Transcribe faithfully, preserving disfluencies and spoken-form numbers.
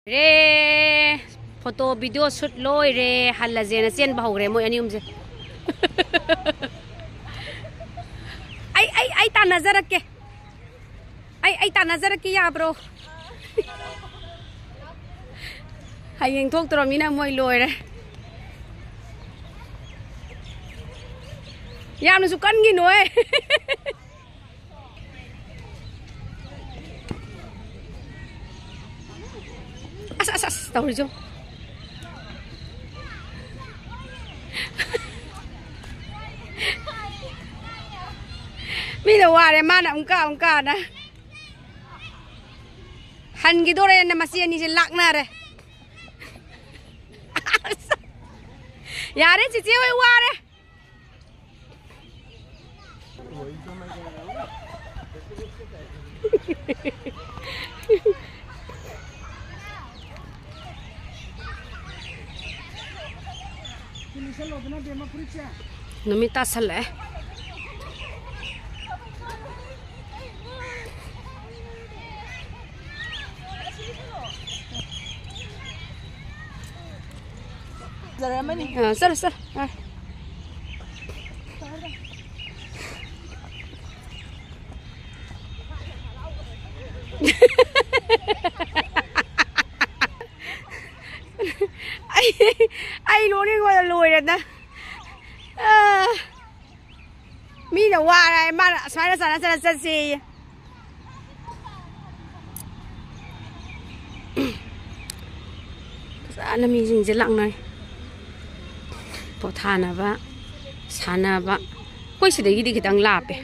ꯔꯦ, photo video ꯁꯨꯠ ꯂꯣꯏꯔꯦ, ꯍꯜꯂꯁꯦꯅ ꯆꯦꯟꯕ ꯍꯧꯈ꯭ꯔꯦ ꯃꯣꯏ ꯑꯅꯤ ꯑꯍꯨꯝꯁꯦ꯫ ꯑꯩ ꯑꯩ ꯑꯩ ꯇꯥꯟꯅꯖꯔꯛꯀꯦ꯫ ꯑꯩ ꯑꯩ ꯇꯥꯟꯅꯖꯔꯛꯀꯦ, ꯌꯥꯕ꯭ꯔꯣ? ꯍꯌꯦꯡ ꯊꯣꯛꯇ꯭ꯔꯃꯤꯅ ꯃꯣꯏ ꯂꯣꯏꯔꯦ꯫ ꯌꯥꯝꯅꯁꯨ ꯀꯟꯒꯤꯅꯣꯍꯦ꯫ ꯑꯁ ꯑꯁ ꯑꯁ ꯇꯧꯔꯤꯁꯨ꯫ ꯃꯤꯅ ꯋꯥꯔꯦ, ꯃꯥꯅ ꯑꯃꯨꯛꯀ ꯑꯃꯨꯛꯀꯅ꯫ ꯍꯟꯈꯤꯗꯣꯔꯦꯅ ꯃꯆꯦ ꯑꯅꯤꯁꯦ ꯂꯥꯛꯅꯔꯦ꯫ ꯌꯥꯔꯦ, ꯆꯤꯆꯦ ꯍꯣꯏ ꯋꯥꯔꯦ꯫ ꯅꯨꯃꯤꯠ ꯇꯥꯁꯜꯂꯛꯑꯦ꯫ ꯐꯖꯔꯝꯃꯅꯤ꯫ ꯑꯥ, ꯆꯠꯂꯣ, ꯆꯠꯂꯣ꯫ ꯑꯥ꯫ ꯑꯩ, ꯑꯩ ꯅꯣꯛꯅꯤꯡꯕꯗ ꯂꯣꯏꯔꯦꯗ꯫ ꯑꯥ, ꯃꯤꯅ ꯋꯥꯔꯦ ꯍꯥꯏ, ꯃꯥꯅ ꯑꯁꯨꯃꯥꯏꯅ ꯆꯠꯅ ꯆꯠꯅ ꯆꯠꯁꯦꯌꯦ꯫ ꯐꯖꯅ ꯃꯤꯁꯤꯡꯁꯦ ꯂꯥꯛꯅꯩ꯫ ꯄꯣꯊꯥꯅꯕ, ꯁꯥꯟꯅꯕ꯫ ꯑꯩꯈꯣꯏ ꯁꯤꯗꯒꯤꯗꯤ ꯈꯤꯇꯪ ꯂꯥꯞꯄꯦ꯫